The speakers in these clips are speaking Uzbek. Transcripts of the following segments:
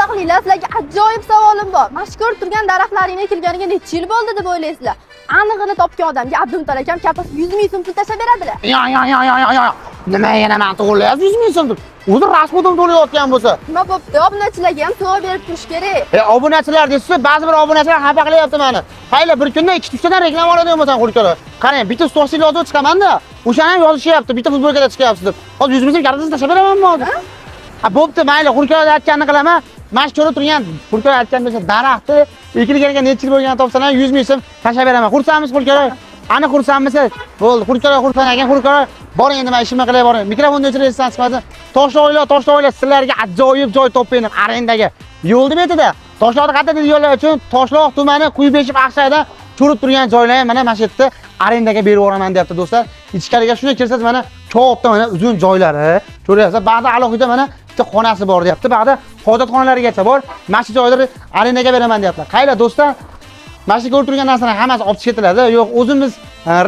Toshloqliklar, sizlarga ajoyib savolim bor. Mana shu ko'rib turgan daraxtlaringni ekilganiga necha yil bo'ldi deb o'ylaysizlar? Anig'ini topgan odamga Abdumuttal akam kapasi 100 ming so'm pul tashlab beradilar. Yo, yo, yo, yo, yo, yo. Nima yana man to'g'rilayapsiz 100 ming so'm deb? O'zi расход im to'layotgan bo'lsa. Nima bo'pti? Obunachilarga ham sovg'a berib turish kerak. E, obunachilar deysiz, ba'zi bir obunachilar xafa qilyapti meni. Hayla bir kunda 2-3 tadan reklama oladigan bo'lsam qo'lkala. Qarang, bitta stories yozib chiqaman-da. O'shani ham yozishyapti, bitta futbolkada chiqyapsiz deb. Hozir 100 ming so'm kartasini tashlab beramanmi hozir? Ha, bo'pti, mayli, Xurkoyda aytganini qilaman. Mana shu ko'rib turgan Xurkoy aytgan bo'lsa, daraxti ekilganiga necha yil bo'lganini topsalar 100 ming so'm tashlab beraman. Xursandmiz, Xurkoy? Ani xursandmisiz? Bo'ldi, Xurkoy xursand ekan, Xurkoy. Boring endi, men ishimni qilay boring. Mikrofonni o'chirasiz, chiqmasin. Toshloqlar, toshloqlar, sizlarga ajoyib joy topib berdim arendaga. Yo'lni betida. Toshloqni qayerda deganlar uchun Toshloq tumani Quyibeshik Aqshayda ko'rib turgan joylar ham mana shu yerda arendaga berib yuboraman deyapti do'stlar. Ichkariga shunday kirsangiz, mana katta, mana uzun joylari ko'ryapsiz. Ba'da alohida mana bitta xonasi bor deyapti. Ba'da hojatxonalarigacha bor. Mana shu joyda arendaga beraman deyaptilar. Qaylar do'stlar? Mana shu ko'rib turgan narsalar hammasi olib chiqib ketiladi. Yo'q, o'zimiz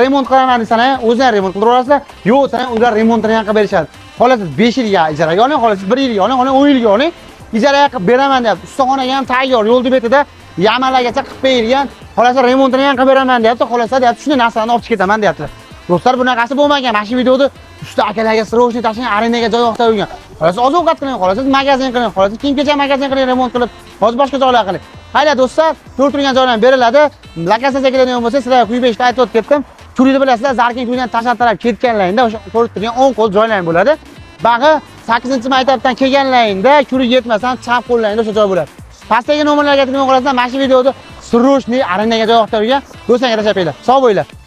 remont qilaman desalar ham o'zlari remont qilib olasizlar. Yo'q, desalar ular remontini ham qilib berishadi. Xohlasangiz 5 yilga ijaraga oling, xohlasangiz 1 yilga oling, xohlasangiz 10 yilga oling. Ijaraga qilib beraman deyapti. Ustaxonaga ham tayyor, yo'lni betida yamalargacha qilib berilgan. Xohlasa remontini ham qilib beraman deyapti, xohlasa deyapti, shunday narsalarni olib chiqib ketaman deyaptilar. Do'stlar, bunaqasi bo'lmagan. Mana shu videoda usta akalarga срочный tashlang, arendaga joy yoqda yurgan. Xohlasa oziq-ovqat qiling, xohlasa magazin qiling, xohlasa kiyim-kechak magazin qiling, remont qilib, hozir boshqa joylar qiling. Hayla do'stlar, ko'rib turgan joylar beriladi. Lokatsiyaga keladigan bo'lsa, sizlarga Quyibeshikda aytib o'tib ketdim. Churiyni bilasizlar, Zarkin kuydan tashlab taraf ketganlaringda o'sha ko'rib turgan o'ng qo'l joylar bo'ladi. Bag'i 8-maktabdan kelganlaringda Churik yetmasdan chap qo'llaringda o'sha joy bo'ladi. Pastdagi nomerlarga telefon qilasizlar, mana shu videoda срочный arendaga joy yoqda yurgan do'stlarga tashlab beringlar. Sog' bo'linglar.